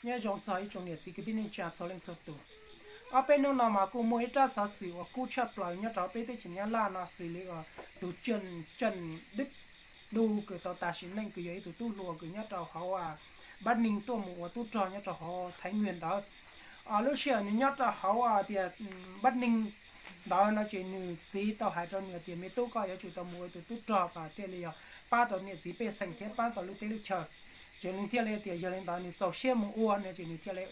Nyob zoo txog ib tsoom niam txiv kwv tij neej tsa txhua leej txhua tus. Ob peb hnub no mas kuj muaj ib rab xov xwm uas kub tshaj plaws nyob rau peb teb chaws Nyab Laj no xws li uas tus Trần Đức Đô kws tau tas sim neej, kws yog ib tug tub hluas kws nyob rau hauv Bắc Ninh tuaj mus ua tub rog nyob rau hauv Thái Nguyên ntawd. Lub sij hawm nws nyob rau hauv tias Bắc Ninh ntawd no ces nws txiv tau hais rau nws tias me tub, koj yuav tsum tau mus ua tus tub rog mas thiaj li yog pab tau niam txiv pej xeem thiab pab tau lub teb lub chaw. Ces nws thiaj li tias yog li ntawd nws txaus siab mus ua no ces nws thiaj li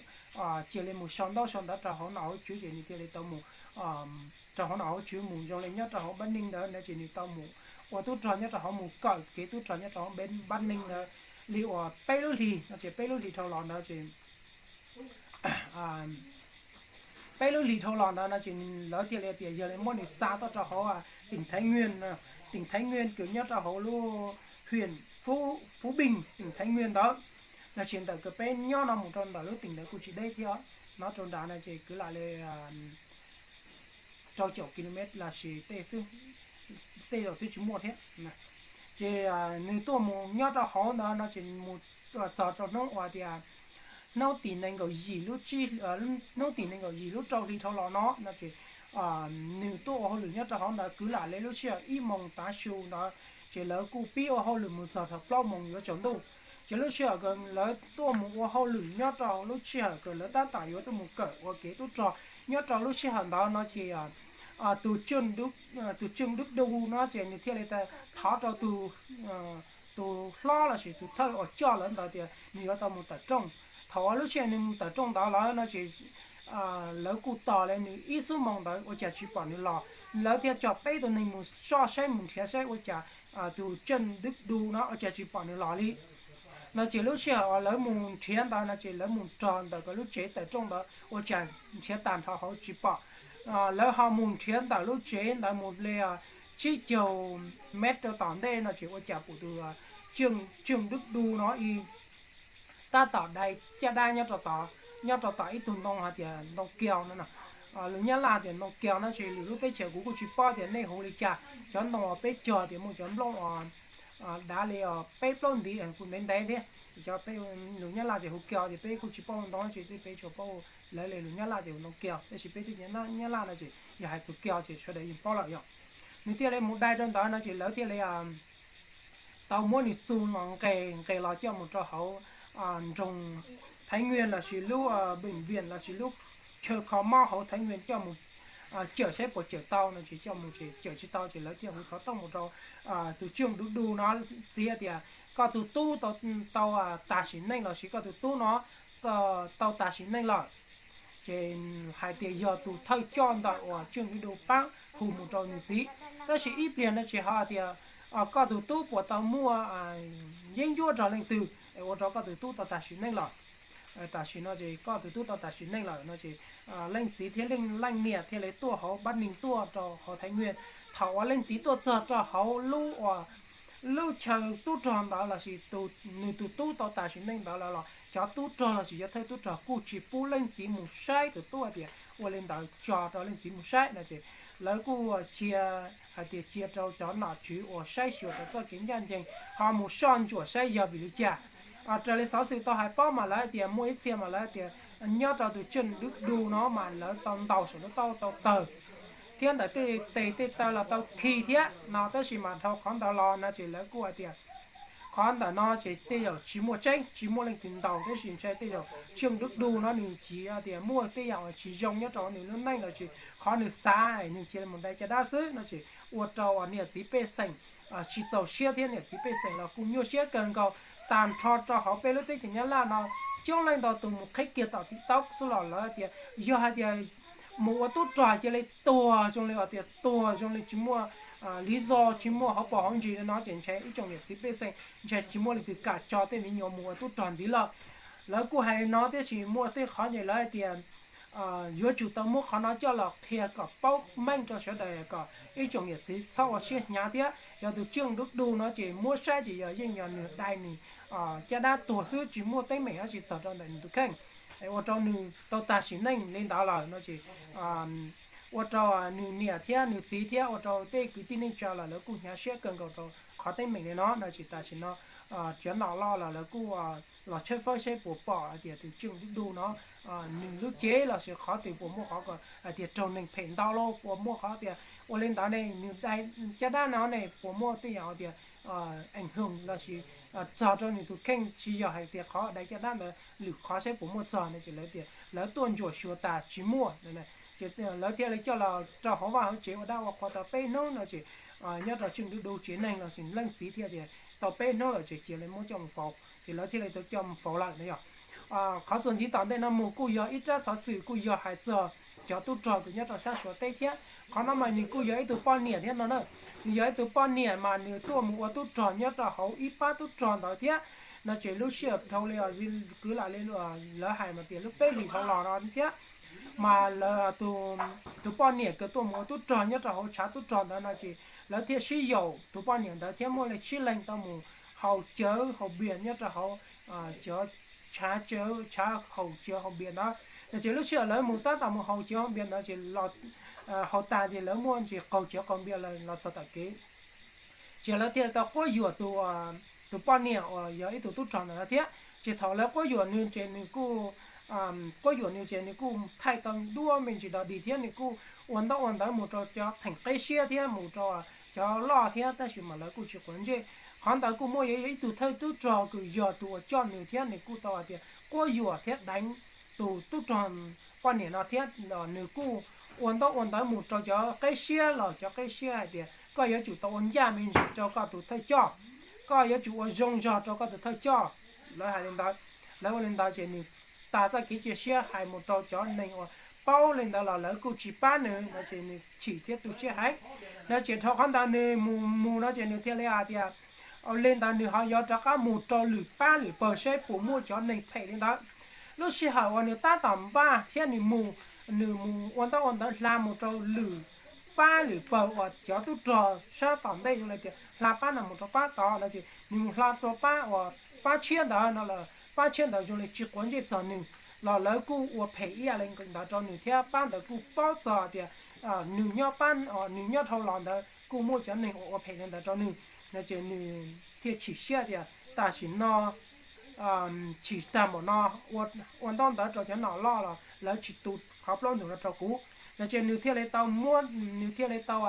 cia li mus sau ntaub sau ntawv rau hauv nom hauv tswv ces nws thiaj li tau mus rau hauv nom hauv tswv mus zoo li nyob rau hauv Bắc Ninh ntawd no ces nws tau mus ua tub rog nyob rau hauv, mus kawm kev tub rog nyob rau hauv Bắc Ninh ntawd li uas peb lub hlis no ces peb lub hlis dhau los ntawd ces peb lub hlis dhau los ntawd no ces lawv thiaj li tias yog li muab nws xa tuaj rau hauv tỉnh Thái Nguyên, tỉnh Thái Nguyên kws nyob rau hauv lub huyện Phú, Phú Bình tỉnh Thái Nguyên ntawd. No ces ntawm kws peb nyob no mus rau ntawm lub tỉnh ntawd kuj tsis deb thiab, no rau nrad no ces kwv lam li rau caum kilomev los sis tej xwb, tej zaum twb tsis muaj thiab. Ces nws tuaj mus nyob rau hauv ntawd no ces mus txog rau hnub uas tias hnub tim nees nkaum yim lub, hnub tim nees nkaum yim lub rau hli dhau los no no ces nws tuaj ua hauj lwm nyob rau hauv ntawd kwv lam li lub sij hawm ib moos tav su ntawd ces lawv kuj pib ua hauj lwm mus txog thaum plaub moos yuav tsaus ntuj. Ces lub sij hawm lawv tuaj mus ua hauj lwm nyob rau lub sij hawm kws lawv tab tom yuav tuaj mus kawm ua kev tub rog nyob rau lub sij hawm ntawd no ces tus Trần Đức Đô no ces nws thiaj li thov rau tus hlob los sis tus thawj uas coj lawv ntawd tias nws yuav tau mus tawm rooj. Thaum uas lub sij hawm nws mus tawm rooj ntawd lawm no ces lawv kuj tos li nws ib xuab moos ntawd ua cas tsis pom nws los. Lawv thiaj tso peb tug neeg mus soj saib, mus nrhiav saib ua cas tus Trần Đức Đô no ua cas tsis pom nws los li. No ces lub sij hawm uas lawv mus nrhiav ntawd no ces lawv mus rog ntawm lub tsev tawm rooj ntawd ua cas nrhiav tag nrho hauv tsis pom. Lawv ho mus nrhiav ntawm lub tsev ntawd mus li tsib caug mev rau tom ntej no ces ua cas pom tus Trần Đức Đô no ib tab tom dai caj dab nyob rau tom, nyob rau tom ib tug ntoo hais tias ntoo kiau no. Lus Nyab Laj tias ntoo kiau no ces lwm lub teb chaws kuv kuj tsis paub tias nej hu li cas. Cov ntoo uas peb cog tias muaj cov nplooj dav li peb plaub ntiv kuj ntev ntev thiab. Lus Nyab Laj tias hu kiau ces peb kuj tsis paub ntoo ces peb tsuas paub lawv li lus Nyab Laj tias hu ntoo kiau, tab sis peb teb chaws Nyab Laj no ces yog hais txog kiau ces sawv daws yeej paub lawm yom. Nws thiaj li mus dai rau ntawd no ces lawv thiaj li tau muab nws txug los nqes, nqes los coj mus rau hauv nroog Thái Nguyên los sis lub bệnh viện los sis lub chaw kho mob hauv Thái Nguyên coj mus cawm saib puas cawm tau no ces coj mus ces cawm tsis tau ces lawv thiaj hu xov tooj mus rau tus Trần Đức Đô no txiv tias koj tus tub tau tas sim neej los sis koj tus tub no tau tas sim neej lawm. Ces hais tias yog tus thawj coj ntawm uas Trần Đức Đô pab hu mus rau nws txiv. Tab sis ib pliag no ces ho tias koj tus tub puas tau muaj yeeb ncuab rau leej twg es ua rau koj tus tub tau tas sim neej lawm. Tam sim no ces koj tus tub tau tas sim neej lawm no ces leej txiv thiab leej niam thiaj li tuaj hauv Bắc Ninh tuaj rau hauv Thái Nguyên. Thaum uas leej txiv tuaj txog rau hauv lub, lub chaw tub rog ntawd los sis nws tus tub tau tas sim neej ntawd lawm los cov tub rog los sis cov thawj tub rog kuj tsis pub leej txiv mus saib tus tub hais tias ua li ntawd tso rau leej txiv mus saib no ces lawv kuj cia, hais tias cia rau cov nom tswv uas saib xyuas rau txoj kev ncaj ncees ho mus soj ntsuam saib yog vim li cas. Raws li xov xwm tau hais paub mas lawv tias muaj ib txhia mas lawv tias nyob rau tus Trần Đức Đô no mas lawv tau ntaus saum lub taub hau tau tawg thiab ntawm tej tes tej taw los tau khi thiab no, tab sis mas dhau qhov ntawd los no ces lawv kuj hais tias qhov ntawm no ces tej zaum tsis muaj tseeb, tsis muaj leej twg ntaus, tab sis ntshai tej zaum Trần Đức Đô no nws cia tias muaj tej yam uas tsis zoo nyob rau nws lub neej los sis qhov nws xav nws cia li mus dai caj dab xwb no ces ua rau niam txiv pej xeem tsis txaus siab thiab niam txiv pej xeem los kuj nyuaj siab kawg nkaus. Tag nrho rau hauv peb lub teb chaws Nyab Laj no coob leej ntau tus mus qhib kiag tom TikTok xwb los lawv tias yog hais tias mus ua tub rog cia li tuag zoo li tias tuag zoo li tsis muaj li zog, tsis muaj hauv paus hauv ntsis no ces ntshai ib tsoom niam txiv pej xeem ntshai tsis muaj leej twg kam tso tej me nyuam mus ua tub rog ntxiv lawm. Lawv kuj hais li no tab sis muaj tej qhov ntawd lawv hais tias yuav tsum tau muab qhov no coj los qhia kom paub meej rau sawv daws kom ib tsoom niam txiv txhob ua siab hnyav thiab. Yog tus Trần Đức Đô no ces muab saib ces yog yeej yog nws dai nws caj dab tuag xwb, tsis muaj teeb meem dab tsi txog rau ntawm nws tus kheej, ua rau nws tau tag sim neej li ntawd lawm no ces ua rau nws niam thiab nws txiv thiab ua rau tej kwv tij neej tsa los lawv kuj hnyav siab kawg nkaus rau qhov teeb meem li no no ces tam sim no cov nom loj los lawv kuj los tshawb fawb saib puas pom hais tias tus Trần Đức Đô no nws lub cev lossis qhov twg puas muaj qhov kom hais tias raug neeg phem ntau los puas muaj qhov tias ua li ntawd ne, nws dai caj dab no ne puas muaj tej yam tias ảnh hưởng lossis txog rau nws tus kheej, tsis yog hais tias qhov dai caj dab ntawd lwm qhov saib puas muaj txog no ces lawv tias lawv tuaj ntsuam xyuas tas tsis muaj. Ces lawv thiaj li coj los rau hauv vaj hauv tsev ua dab ua qhua tau peb hnub no ces nyob rau Trần Đức Đô tsev neeg lossis leej txiv thiaj tias tau peb hnub lawm ces cia li muab coj mus faus, ces lawv thiaj li tau coj mus faus lawm no yog. Qhov txuas ntxiv tom ntej no mus kuj yog ib tsab xov xwm kuj yog hais txog cov tub rog kws nyob rau sab Suav teb thiab. Qhov no mas nws kuj yog ib tug poj niam thiab no na, nws yog ib tug poj niam mas nws tuaj mus ua tub rog nyob rau hauv ib pab tub rog ntawd thiab. No ces lub sij hawm dhau li kwv lam li lawv hais mas tias lub peb hlis dhau los no thiab, mas tus poj niam kws tuaj mus ua tub rog nyob rau hauv tshav tub rog ntawd no ces lawv thiaj sib yaum tus poj niam ntawd thiab muaj li tsib leeg tau mus haus cawv haus npias nyob rau hauv cov tshav cawv, tshav haus cawv haus npias ntawd no ces lub sij hawm lawv mus tab tom mus haus cawv haus npias ntawd ces haus tas ces lawv muaj ntsis qaug cawv qaug npias los txog tom kev ces lawv thiaj tau quab yuam tus poj niam uas yog ib tug tub rog ntawd thiab. Ces thaum lawv quab yuam nws ces nws kuj quab yuam nws ces nws kuj thaij tau duab me ntsis dog dig thiab nws kuj ua ntaub ua ntawv mus rau cov theem qeb siab thiab mus rau cov loj thiab tab sis mas lawv kuj tsis quav ntsej. Qhov ntawd kuj muaj ib tug thawj tub rog kws yog tus uas coj nws thiab nws kuj tau hais tias quab yuam thiab deev tus tub rog poj niam no thiab nws kuj ua ntaub ua ntawv mus rau cov qeb siab los cov qeb siab hais tias koj yuav tsum tau ua ncaj me ntsis rau koj tus thawj coj, koj yuav tsum ua zoo zog rau koj tus thawj coj. Lawv hais li ntawd, lawv ua li ntawd ces nws tas txoj kev cia siab hais mus rau cov neeg uas paub li ntawd los lawv kuj tsis pab nws no ces nws chim thiab tu siab heev no ces dhau qhov ntawd nws mus mus no ces nws thiaj li hais tias li ntawd nws ho yuav rov qab mus rau lwm pab lwm pawg saib puas muaj cov neeg phem li ntawd. Lub sij hawm uas nws tab tom npaj thiab nws mus, nws mus ua ntaub ua ntawv hla mus rau lwm pab lwm pawg uas cov tub rog sab tom ntej zoo li tias hla pab no mus rau pab tod no ces nws mus hla rau pab uas pab tshiab ntawd no los pab tshiab ntawd zoo li tsis quav ntsej txog nws los lawv kuj ua phem ib yam li ntawd rau nws thiab pab ntawd kuj paub txog tias nws nyob pab, nws nyob dhau los ntawd kuj muaj cov neeg uas ua phem li ntawd rau nws no ces nws thiaj chim siab tias tam sim no chim tag npaum no, ua ntaub ntawv rau cov nom loj los lawv tsis tu qhov plaub ntug no rau kuv no ces nws thiaj li tau muab, nws thiaj li tau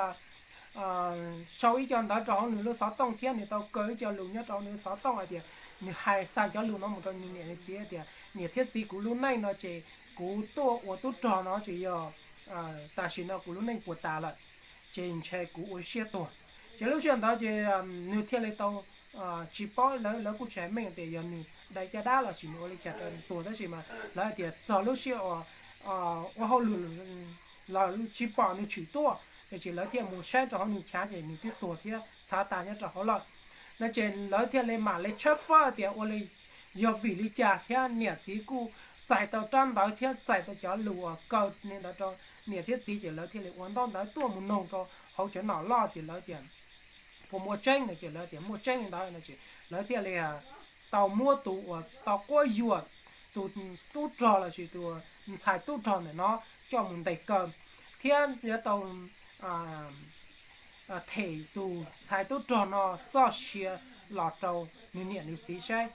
sau ib co ntawv rau hauv nws lub xov tooj thiab nws tau kaw ib co lus nyob rau hauv nws lub xov tooj hais tias nws hais xa cov lus no mus rau nws niam nws txiv tias niam thiab txiv, kuv lub neej no ces kuv tuaj ua tub rog no ces yog tam sim no kuv lub neej puas tas lawm ces ntshe kuv ua siab tuag. Ces lub sij hawm ntawd ces nws thiaj li tau tsis paub, lawv kuj tsis hais meej tias yog nws dai caj dab los sis nws ua li cas rau nws tuag tab sis mas lawv hais tias txog lub sij hawm ua hauj lwm los tsis pom nws tshwm tuaj no ces lawv thiaj mus saib rau hauv nws chav ces nws twb tuag thiab txhav tas nyob rau hauv lawm no ces lawv thiaj li mam li tshawb fawb tias ua li yog vim li cas thiab niam txiv kuj txais tau rab ntawv thiab txais tau cov lus uas kaw li ntawd rau niam thiab txiv ces lawv thiaj li ua ntaub ntawv tuaj mus noog rau hauv cov nom loj ces lawv tias puas muaj tseeb no ces lawv tias muaj tseeb li ntawd no ces lawv thiaj li tau muab tus uas tau quab yuam tus tub rog lossis tus ntxhais tub rog ntawm no coj mus ntes kaw thiab yuav tau them tus ntxhais tub rog no txoj sia los rau nws niam nws txiv saib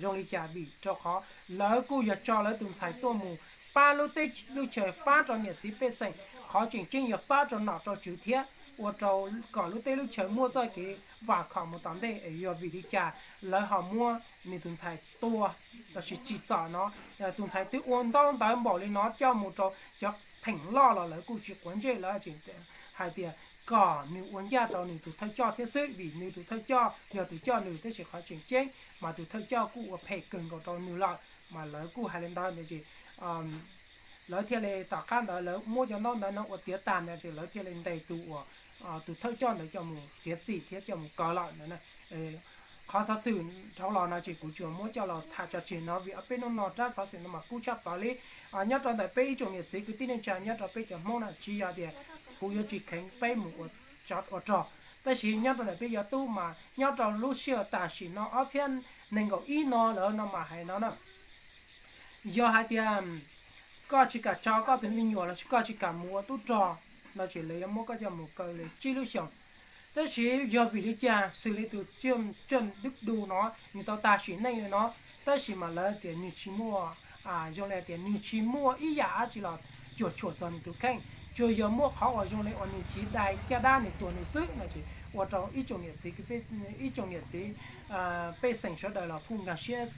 zoo li cas vim rau qhov lawv kuj yog tso lawv tus ntxhais tuaj mus pab lub teb lub chaws, pab rau niam txiv pej xeem, qhov tseem ceeb yog pab rau nom rau tswv thiab ua rau kom lub teb lub chaws muaj txoj kev vam khom mus tom ntej. Yog vim li cas lawv ho muab nws tus ntxhais tua lossis tsim txom no? Tus ntxhais twb ua ntaub ntawv npaum li no coj mus rau cov theem loj los lawv kuj tsis quav ntsej, lawv tseem hais tias kom nws ua ncaj rau nws tus thawj coj thiab xwb vim nws tus thawj coj yog tus coj nws, tab sis qhov tseem ceeb mas tus thawj coj kuj ua phem kawg nkaus rau nws lawm. Mas lawv kuj hais li ntawd ces lawv thiaj li tom qab ntawd lawv muab cov ntaub ntawv no ua tiav tag ntawd ces lawv thiaj li ntes tus uas tus thawj coj ntawd coj mus txiav txim thiab coj mus kaw lawm ntawd. Qhov xov xwm dhau los no ces kuv tsuas muab coj los tham tso tseg no vim ob peb hnub no rab xov xwm no mas kub tshaj plaws li. Nyob rau ntawm peb ib tsoom niam txiv kwv tij neej tsa nyob rau peb cov Hmoob na, tsis yog tias kuv yuav tsis kheev peb mus ua tsov ua rog, tab sis nyob rau ntawm peb cov tub mas nyob rau lub sij hawm tam sim no ob txhiab nees nkaum ib no lawm no mas hais no na, yog hais tias koj tsis kam tso koj tus me nyuam lossis koj tsis kam mus ua tub rog no ces lawv yuav muab koj coj mus kaw li tsib lub xyoos. Tab sis yog vim li cas xws li tus Trần Đức Đô no nws tau tag sim neej li no? Tab sis mas lawv tias nws tsis muaj, zoo li tias nws tsis muaj ib yam dab tsi los cuam tshuam txog nws tus kheej, tsuas yog muaj qhov uas zoo li uas nws txiv dai caj dab nws tuag nws xwb no ces ua rau ib tsoom niam txiv, ib tsoom niam txiv pej xeem sawv daws los kuj nkag siab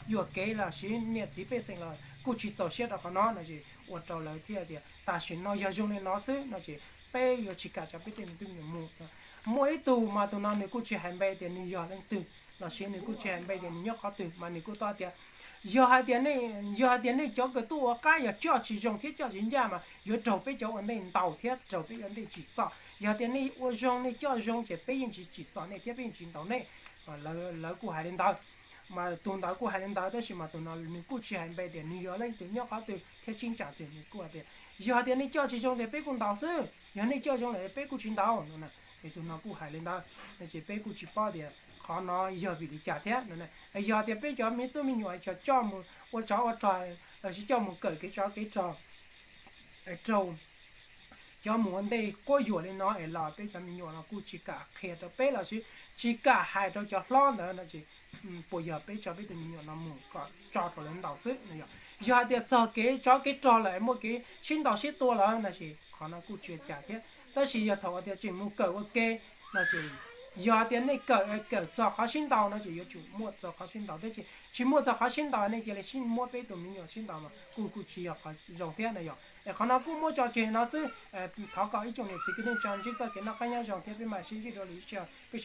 yuam kev los sis niam txiv pej xeem los kuj tsis txaus siab rau qhov no no ces ua rau lawv thiaj tias tam sim no yog zoo li no xwb no ces peb yuav tsis kam tso peb tej me tub me nyuam mus. Muaj ib tug mas tus no nws kuj tsis hais npe tias nws yog leej twg los sis nws kuj tsis hais npe tias nws nyob qhov twg mas nws kuj tau tias yog hais tias nej, yog hais tias nej cov kws tuaj ua qab yog coj tsis zoo thiab coj tsis ncaj mas yuav raug peb cov ua ntej ntaus thiab raug peb cov ntej tsim txom. Yog tias nej ua zoo, nej coj zoo ces peb yeej tsis tsim txom nej thiab peb yeej tsis ntaus nej. Lawv kuj hais li ntawd, mas tus ntawd kuj hais li ntawd tab sis mas tus no nws kuj tsis hais npe tias nws yog leej twg nyob qhov twg thiab sib tsam twg, nws kuj hais tias yog tias nej coj tsis zoo ces peb kuj ntaus xwb, yog nej coj zoo lawm peb kuj tsis ntaus no. Es tus no kuj hais li ntawd no ces peb kuj tsis paub tias qhov no yog vim li cas thiab no. Yog tias peb cov me tub me nyuam coj mus ua tsov ua rog los sis coj mus kawm kev tsov kev rog rau cov mus ua ntej quab yuam li no es los peb cov me nyuam no kuj tsis kam qhia rau peb los sis tsis kam hais rau cov hlob ntawd no ces puas yog peb tso peb tus me nyuam no mus kom tso rau lawv ntaus xwb no? Yog, yog hais tias txog kev tsov kev rog lawm muaj kev sib ntaus sib tua lawm no ces qhov no kuj tsis ua cas thiab. Tab sis yog thaum uas tias tseem mus kawm ua ke no ces yog tias nej kawm, kawm txog qhov sib ntaus no ces yuav tsum muaj txog qhov sib ntaus thiab. Ces tsis muaj txog qhov sib ntaus nej cia li sib muab peb tus me nyuam sib ntaus mas kuj, kuj tsis yog qhov zoo thiab no yog. Es qhov no kuj muab tso tseg no xwb. Thov kom ib tsoom niam txiv kwv tij tso ntsib txoj kev noj qab nyob zoo thiab peb mam sib ntsib dua lwm lub sij hawm.